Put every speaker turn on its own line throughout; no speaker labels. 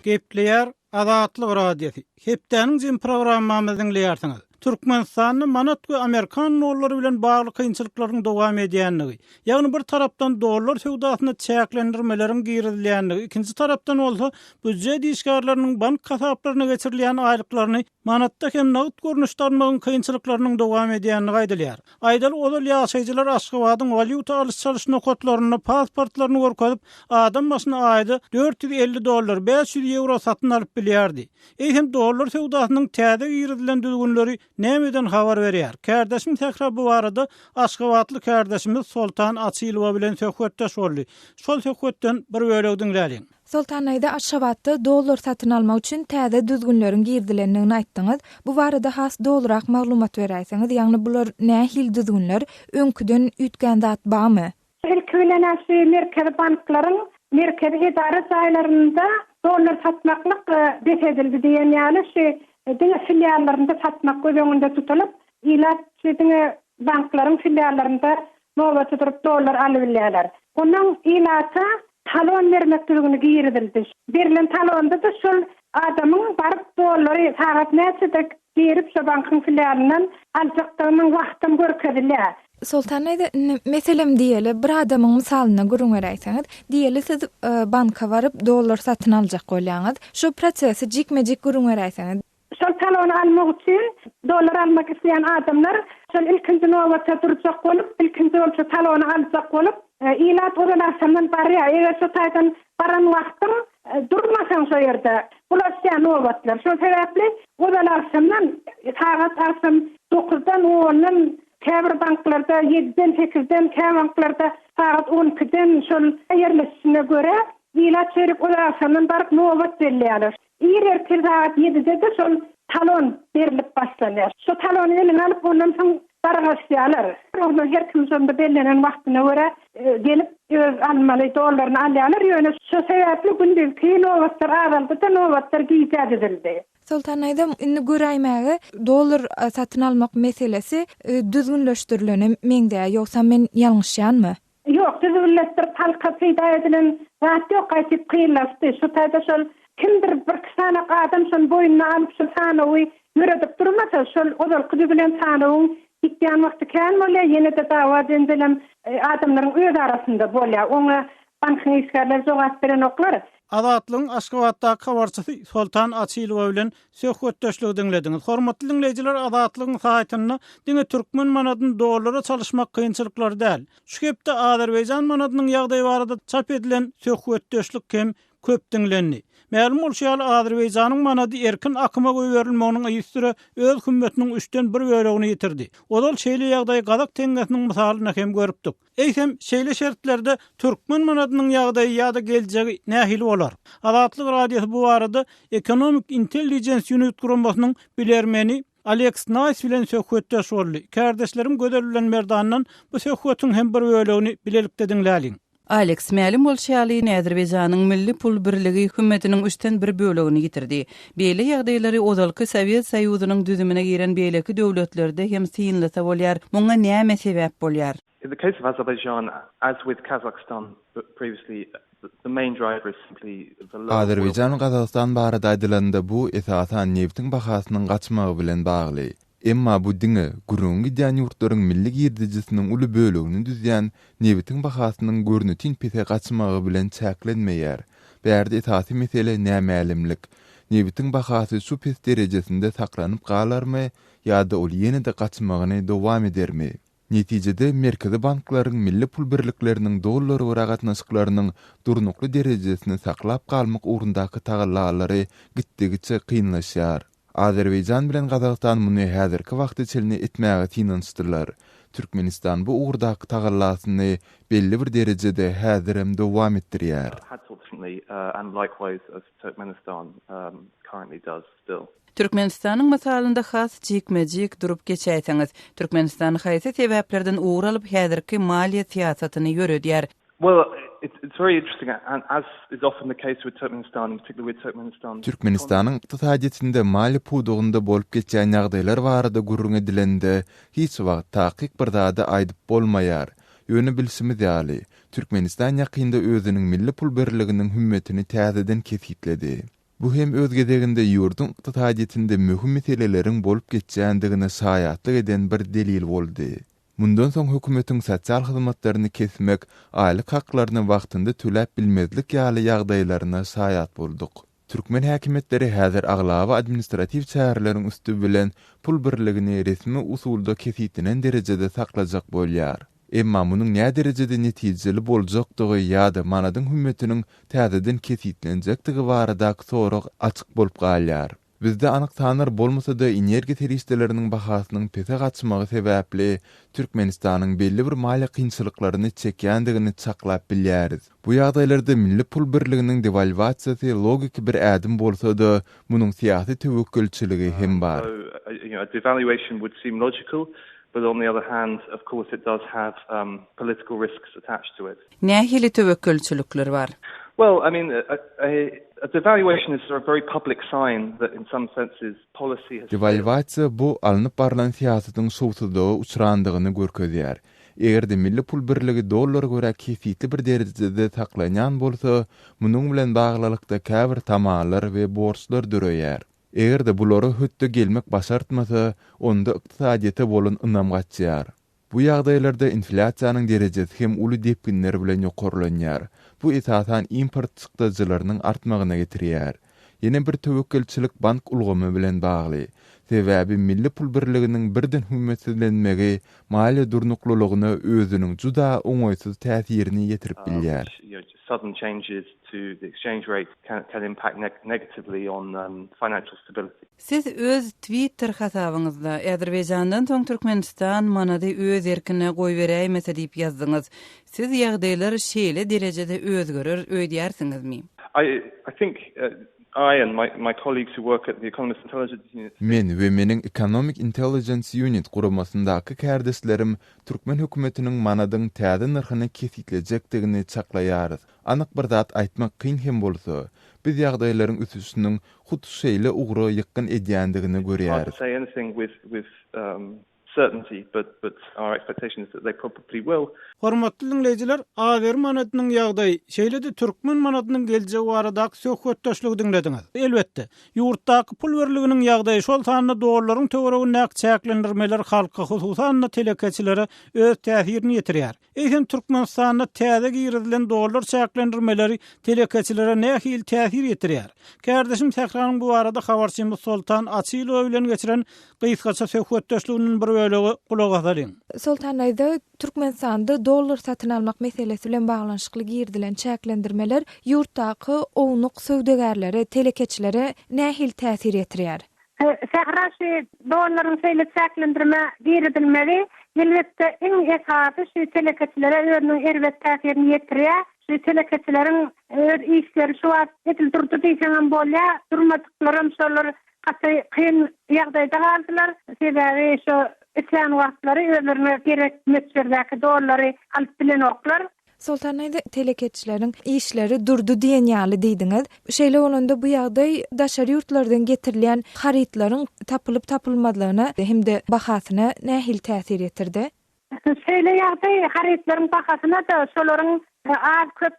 Gepleýär Azatlyk Radiosy. Hepdäniň jemi programmamyzy diňleýärsiňiz. Türkmenistanda manat we amerikan dollary bilen bagly kynçylyklaryň dowam edýändigi, ýagny bir tarapdan dollar söwdasyna çäklendirmeleriň girizilýändigi, ikinji tarapdan bolsa býujet işgärleriniň bank hasaplaryna geçirilýän aýlyklaryny manatda hem nagt görnüşde almagyň kynçylyklarynyň dowam edýändigi aýdylýar. Aýdaly, ozal ýaşaýjylar Aşgabadyň walýuta alyş-çalyş nokatlarynda pasportlaryny görkezip, adam başyna aýda 450 dollar, 500 ýewro satyn alyp bilýärdi. Eýsem, dollar söwdasynyň täze girizilen düzgünleri nämeden habar berýär? Kärdeşim Sähra bu barada aşgabatly kärdeşimiz Soltan Açylowa bilen söhbetdeş boldy. Şol söhbetden bir bölegi diňläliň.
Soltan daýza Aşgabatda dollar satyn almak üçin täze düzgünleriň girizilendigini aýtdyňyz. Bu barada has dolurak maglumat beräýseňiz, ýagny bular nähili düzgünler, öňküden üýtgän zat bamy?
Ilki bilen-ä şu merkezi banklaryň merkezi edara jaýlarynda dollar satmaklyk bes edildi diýen ýaly şu diňe filiallarynda satmak göz öňünde tutulyp, ilat şu diňe banklaryň filiallarynda nobata durup dollar alybilýärler. Ondan ilata talon bermek düzgüni girizildi. Berlen talonda-da şol adamyň baryp dollary sagat näçede girip şo bankyň filialyndan aljakdygynyň wagtam görkezilýär.
Soltan daýza, indi meselem diýeli, bir adamyň mysalynda gürrüň beräýseňiz. Diýeli siz banka baryp dollar satyn aljak bolýaňyz. Şo prosesi jikme-jik gürrüň beräýseňiz.
Şol talony almak üçin dollar almak isleýän adamlar şol ilkinji nobata durjak bolup, ilkinji bolup şo talony aljak bolup, ilat ozal agşamdan barýar. Eger şo taýdan baran wagtyň durmasaň şo ýerde, bulaşýar nobatlar. Şol sebäpli ozal agşamdan, sagat agşam dokuzdan, ondan, käbir banklarda ýediden, sekizden, kä banklarda sagat on ikiden şol ýerleşişine görä, ilat şeýdip ozal agşamdan baryp nobat belleýärler. Ir ertir sagat ýedide-de şol talon berlip başlanýar. Şo talony eliňe alyp, ondan soň dargaşýarlar. Ondan her kim şonda bellenen wagtyna görä gelip, öz almaly dollaryny alýarlar. Ýöne şo sebäpli gündizki nobatlar azaldy-da, nobatlar gijä düzüldi.
Soltan daýzam, indi göräýmäge dollar satyn almak meselesi düzgünleşdirilene meňzeýär. Ýogsam men ýalňyşýanmy?
Ýok, düzgünleşdirip halka peýda edilen zat ýok, gaýtyp kynlaşdy. Şu taýda şol kimdir birki sanak adam şony boýnuna alyp şol sanawy ýöredip durmasa, şol ozalky düzülen sanawyň gitýän wagty kän bolýar, ýene-de dawa-jenjelem adamlaryň öz arasynda bolýar. Oňa bankyň işgärleri jogap berenoklar.
Azatlygyň Aşgabatdaky habarçysy Soltan Açylowa bilen Söhbetdeşligi diňlediňiz. Hormatly diňleýjiler Azatlygyň saýtynda diňe türkmen manadyny dollara çalyşmak kynçylyklary däl, şu hepde azerbaýjan manadynyň ýagdaýy barada çap edilen söhbetdeşlik hem köp diňlendi. Mälim bolşy ýaly Azerbaýjanyň manady erkin akyma goýberilmeginiň yzysüre öz hümmetiniň üçden bir bölegini ýitirdi. Ozal şeýle ýagdaýy gazak teňňesiniň mysalynda hem görüpdik. Eýsem, şeýle şertlerde türkmen manadynyň ýagdaýy ýa-da geljegi nähili bolar? Azatlyk Radiosy bu barada Economic Intelligence Unit guramasynyň bilermeni Aleks Naýs bilen söhbetdeş boldy. Kärdeşlerim Gözel bilen Merdandan bu söhbetiň hem bir bölegini bilelikde diňläliň.
Aleks, mälim bolşy ýaly, Azerbaýjanyň milli pul birligi hümmetiniň üçden bir bölegini ýitirdi. Beýle ýagdaýlary ozalky Sowet Soýuzynyň düzümine giren beýleki döwletlerde hem synlasa bolýar. Muňa näme sebäp bolýar?
In the case of Azerbaijan, as with Kazakhstan previously, the main driver is simply the low oil.
Azerbaýjan we Gazagystan barada aýdylanda bu, esasan, nebitiň bahasynyň gaçmagy bilen bagly. Emma bu diňe, gürrüňi gidýän ýurtlaryň milli girdejisiniň uly bölegini düzýän nebitiň bahasynyň görnetin pese gaçmagy bilen çäklenmeýär. Bärde esasy mesele nämälimlik. Nebitiň bahasy şu pes derejesinde saklanyp galarmy ýa-da ol ýene-de gaçmagyny dowam edermi? Netijede, merkezi banklaryň milli pul birlikleriniň dollara görä gatnaşyklarynyň durnukly derejesini saklap galmak ugrundaky tagallalary gitdigiçe kynlaşýar. Azerbaýjan bilen Gazagystan muny häzirki wagta çenli etmäge synanyşdylar. Türkmenistan bu ugurdaky tagallasyny belli bir derejede häzirem dowam etdirýär.
Türkmenistanyň mysalynda has jikme-jik durup geçäýseňiz, Türkmenistan haýsy sebäplerden ugur alyp häzirki maliýe syýasatyny ýöredýär?
Türkmenistanyň ykdysadyýetinde maliýe pudagynda bolup geçýän ýagdaýlar barada gürrüň edilende, hiç wagt takyk bir zady aýdyp bolmaýar. Ýöne bilşimiz ýaly, Türkmenistan ýakynda özüniň milli pul birliginiň hümmetini täzeden kesgitledi. Bu hem öz gezeginde ýurduň ykdysadyýetinde möhüm meseleleriň bolup geçýändigine şaýatlyk eden bir delil boldy. Mundan soň hökümetiň sosial hyzmatlaryny kesmek, aýlyk haklaryny wagtynda töläp bilmezlik ýaly ýagdaýlaryna şaýat bolduk. Türkmen häkimiýetleri häzir aglaba administratiw çäreleriň üsti bilen pul birligini resmi usulda kesgitlenen derejede saklajak bolýar. Emma munuň näderejede netijeli boljakdygy ýa-da manadyň hümmetiniň täzeden kesgitlenjekdigi baradaky sorag açyk bolup galýar. Bizde anyk sanlar bolmasa-da, energiýa serişdeleriniň bahasynyň pese gaçmagy sebäpli Türkmenistanyň belli bir maliýe kynçylyklaryny çekýändigini çaklap bilýäris. Bu ýagdaýlarda milli pul birliginiň dewalwasiýasy logiki bir ädim bolsa-da, munuň syýasy töwekgelçiligi hem bar.
Nähili töwekgelçilikler bar?
Well, I mean, a devaluation is a very public sign that in some senses policy has failed.
Dewalwasiýa bu alnyp barlan syýasatyň şowsuzlyga uçrandygyny görkezýär. Eger-de milli pul birligi dollara görä kesgitli bir derejede saklanýan bolsa, munuň bilen baglylykda käbir tamalar we borçlar döreýär. Eger-de bulara hötde gelmek başartmasa, onda ykdysadyýete bolan ynam gaçýar. Bu ýagdaýlarda inflýasiýanyň derejesi hem uly depginler bilen ýokarlanýar. Bu esasan import çykdajylarynyň artmagyna getirýär. Ýene bir töwekgelçilik bank ulgamy bilen bagly. Sebäbi milli pul birliginiň birden hümmetsizlenmegi maliýe durnuklylygyna özüniň juda oňaýsyz täsirini ýetirip bilýär.
Siz öz Twitter hasabyňyzda, Azerbaýjandan soň Türkmenistan manady öz erkine goýberäýmese diýip ýazdyňyz. Siz ýagdaýlar şeýle derejede özgerer öýdýärsiňizmi?
I I think I and my my colleagues who work at the Economist Intelligence Unit
Men we meniň Economic Intelligence Unit guramasyndaky kärdeşlerim türkmen hökümetiniň manadyň täze nyrhyny kesgitlejekdigini çaklaýarys. Anyk bir zat aýtmak kyn hem bolsa, biz ýagdaýlaryň ösüşiniň hut şeýle ugra ýykgyn edýändigini görýäris.
Hormatly diňleýjiler, azeri manadynyň ýagdaýy, şeýle-de türkmen manadynyň geljegi baradaky söhbetdeşligi diňlediňiz. Elbetde, ýurtdaky pul birliginiň ýagdaýy, şol sanda dollaryň töweregindäki çäklendirmeler halka, hususan-da, telekeçilere öz täsirini ýetirýär. Eýsem, Türkmenistanda täze girizilen dollar çäklendirmeleri telekeçilere nähili täsir ýetirýär? Kärdeşim Sähranyň bu barada habarçymyz Soltan Açylowa bilen geçiren gysgaça söhbetdeşliginden bir bölegi gulak asalyň.
Soltan daýza, Türkmenistanda dollar satyn almak meselesi bilen baglanyşykly girizilen çäklendirmeler ýurtdaky ownuk söwdagärlere, telekeçilere nähili täsir ýetirýär?
Sähra şu dollaryň şeýle çäklendirme girizilmegi, elbetde, iň esasy şu telekeçilere özüniň erbet täsirini ýetirýär. Şu telekeçileriň öz işleri şu wagt edil durdy diýseňem bolýar. Durmadyklaram şolar gaty kyn ýagdaýda galdylar. Sebäbi şu islän wagtlary özlerine gerek möçberdäki dollary alyp bilenoklar.
Soltan daýza, telekeçileriň işleri durdy diýen ýaly diýdiňiz. Şeýle bolanda bu ýagdaý daşary ýurtlardan getirilýän harytlaryň tapylyp-tapylmazlygyna hem-de bahasyna nähili täsir ýetirdi?
Şeýle ýagdaý harytlaryň bahasyna-da, şolaryň az-köp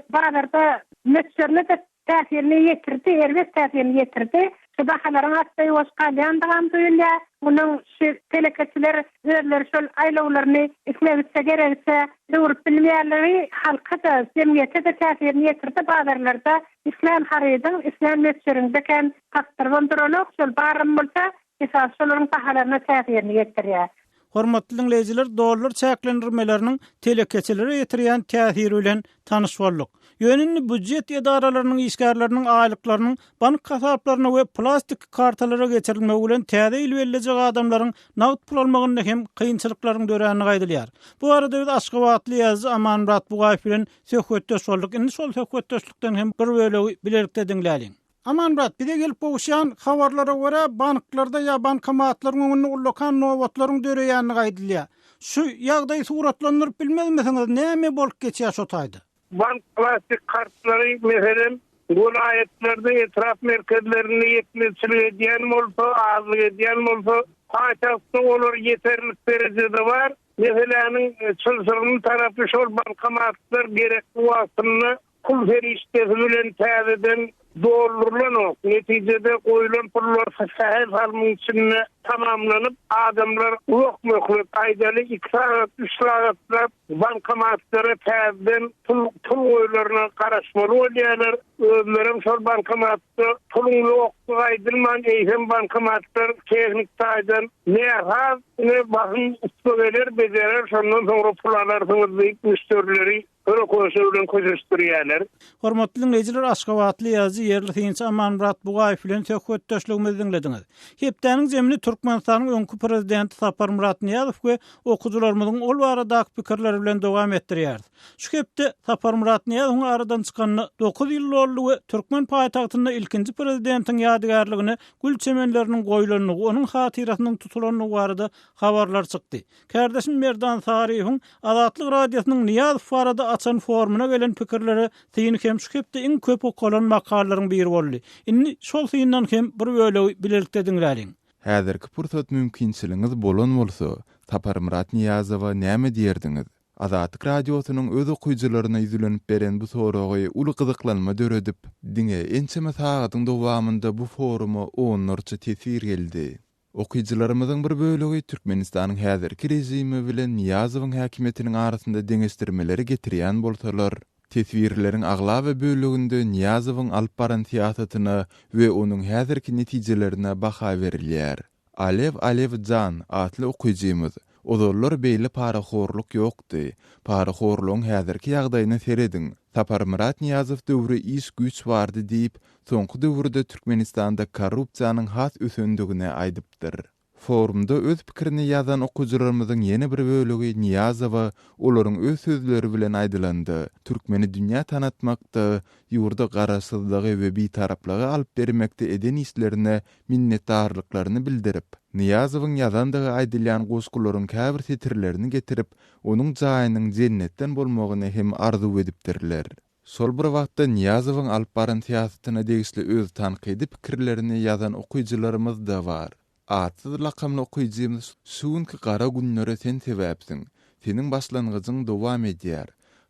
bazarda möçberine-de Täsirini ýetirdi, erbet täsirini ýetirdi. Şu bahalaryň assa-ýuwaş galýandygam duýulýar. Munuň şu telekeçiler özleri şol aýlawlaryny islegiçe, geregiçe öwrüp bilmeýänligi halka-da, jemgyýete-de täsirini ýetirdi. Bazarlarda islän harydyň, islän möçberiňde kän tapdyrybam duranok. Şol baram bolsa, esasy şolaryň bahalaryna täsirini ýetirýär.
Hormatly diňleýjiler dollar çäklendirmeleriniň telekeçilere ýetirýän täsiri bilen tanyş bolduk. Ýöne indi býujet edaralarynyň işgärleriniň aýlyklarynyň bank hasaplaryna we plastik kartalara geçirilmegi bilen täze ýyl bellejek adamlaryň nagt pul almagynda hem kynçylyklaryň dörändigi aýdylýar. Bu barada biz aşgabatly ýazyjy Amanmyrat Bugaýew bilen söhbetdeş bolduk. Indi şol söhbetdeşlikden hem bir bölegi bilelikde diňläliň. Amanmyrat, bize gelip gowuşýan habarlara görä, banklarda ýa bankomatlaryň öňünde ullakan nobatlaryň döreýändigi aýdylýar. Şu ýagdaýy suratlandyryp bilmezmisiňiz, näme bolup geçýär şo taýda?
Bank plastik kartlary, meselem, welaýatlarda, etrap merkezlerinde ýetmezçilik edýän bolsa, azlyk edýän bolsa, paýtagtda olar ýeterlik derejede bar. Meseläniň çylşyrymly tarapy şol bankomatlar gerekli wagtynda pul serişdesi bilen täzeden. doldurylanok. Netijede goýlan pullar sähel salymyň içinde tamamlanyp, adamlar uzak möhlet, aýdaly iki sagat, üç sagatlap bankomatlara täzeden pul pul goýularyna garaşmaly bolýarlar. Özlerem şol bankomatda puluň ýokdugy aýdylman, eýsem bankomatlar tehnik taýdan näsaz, ine basym ussa geler, bejerer, şondan soňra pul alarsyňyz diýip müşderileri höre-köşe bilen köşeşdirýärler.
Hormatly diňleýjiler, aşgabatly ýazyjy, ýerli synçy Amanmyrat Bugaýew bilen söhbetdeşligimizi diňlediňiz. Hepdäniň jemini Türkmenistanyň öňki Prezidenti Saparmyrat Nyýazow we okyjylarymyzyň ol baradaky pikirleri bilen dowam etdirýäris. Şu hepde Saparmyrat Nyýazowyň aradan çykanyna dokuz ýyl doldy we türkmen paýtagtynda ilkinji prezidentiň ýadygärligine gül çemenleriniň goýlandygy, onuň hatyrasynyň tutulandygy barada habarlar çykdy. Kärdeşim Merdan Saryýewiň Azatlyk Radiosynyň Nyýazow barada açan forumyna gelen pikirlere syny hem şu hepde iň köp okalan makalalaryň biri boldy. Indi şol syndan hem bir bölegi bilelikde diňläliň.
Häzirki pursat mümkinçiligiňiz bolan bolsa, Saparmyrat Nyýazowa näme diýerdiňiz? Azatlyk Radiosynyň öz okyjylaryna ýüzlenip beren bu soragy uly gyzyklanma döredip, diňe ençeme sagadyň dowamynda bu foruma onlarça teswir geldi. Okyjylarymyzyň bir bölegi Türkmenistanyň häzirki režimi bilen Nyýazowyň häkimiýetiniň arasynda deňeşdirmeleri getirýän bolsalar, teswirleriň aglaba böleginde Nyýazowyň alyp baran syýasatyna we onuň häzirki netijelerine baha berilýär. Alew Alew Jan atly okyjymyz, Ozallar beýle parahorluk ýokdy. Parahorlugyň häzirki ýagdaýyna serediň. Saparmyrat Nyýazow döwri iş güýç bardy diýip, soňky döwürde Türkmenistanda korrupsiýanyň has ösendigini aýdypdyr. Forumda öz pikirini ýazan okyjylarymyzyň ýene bir bölegi Nyýazowa olaryň öz sözleri bilen aýdylanda, türkmeni dünýä tanatmakda, ýurda garaşsyzlygy we bitaraplygy alyp bermekde eden işlerine minnetdarlyklaryny bildirip, Nyýazowyň ýazandygy aýdylýan goşgularyň käbir setirlerini getirip, onuň jaýynyň jennetden bolmagyny hem arzuw edipdirler. Şol bir wagtda Nyýazowyň alyp baran syýasatyna degişli öz tankydy pikirlerini ýazan okyjylarymyz-da bar. Atsyz lakamly okyjymyz şu günki gara günlere sen sebäpsiň. Seniň başlangyjyň dowam edýär.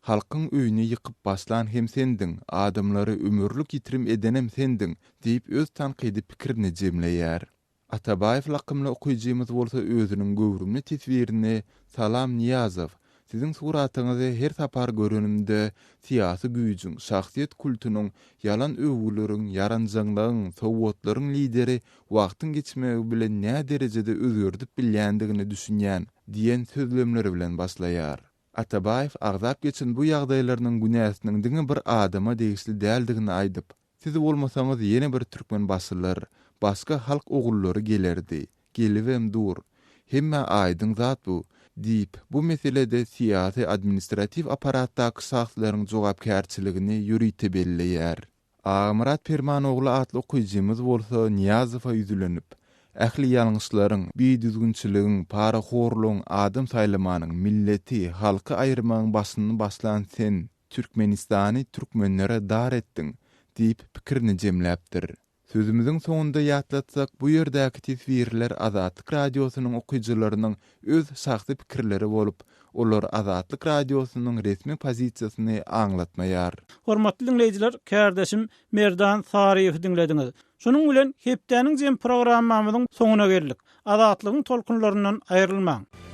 Halkyň öýüni ýykyp başlan hem sendiň, adamlary ömürlik ýitirim edenem sendiň diýip öz tankydy pikirini jemleýär. Atabaýew lakymly okyjymyz bolsa özüniň göwrümli teswirini Salam Nyýazow! Siziň suratyňyzy her sapar görenimde syýasy güýjüň, şahsyýet kultunyň, ýalan öwgüleriň, ýaranjaňlygyň, sowgatlaryň lideri wagtyň geçmegi bilen näderejede özgerdip bilýändigine düşünýän diýen sözlemleri bilen başlaýar. Atabaýew agzap geçen bu ýagdaýlarynyň günäsiniň diňe bir adama degişli däldigini aýdyp, Siz bolmasaňyz ýene bir türkmenbaşylar, başga halk ogullary gelerdi. Gelibem dur. Hemmä aýdyň zat bu, diýip, bu meselede syýasy-administratiw apparatdaky şahslaryň jogapkärçiligini ýörite belleýär. Agamyrat Permanogly atly okyjymyz bolsa Nyýazowa ýüzlenip, Ähli ýalňyşlaryň, bidüzgünçiligiň, parahorlugyň, adam saýlamanyň, milleti, halky aýyrmagyň başyny başlan sen, Türkmenistany türkmenlere dar etdiň diýip pikirini jemläpdir. Sözümiziň soňunda ýatlatsak, bu ýerdäki teswirler Azatlyk Radiosynyň okyjylarynyň öz şahsy pikirleri bolup, olar Azatlyk Radiosynyň resmi pozisiýasyny aňlatmaýar.
Hormatly diňleýjiler, kärdeşim Merdan Saryýewi diňlediňiz. Şunuň bilen hepdäniň jem programmamyzyň soňuna geldik. Azatlygyň tolkunlaryndan aýrylmaň!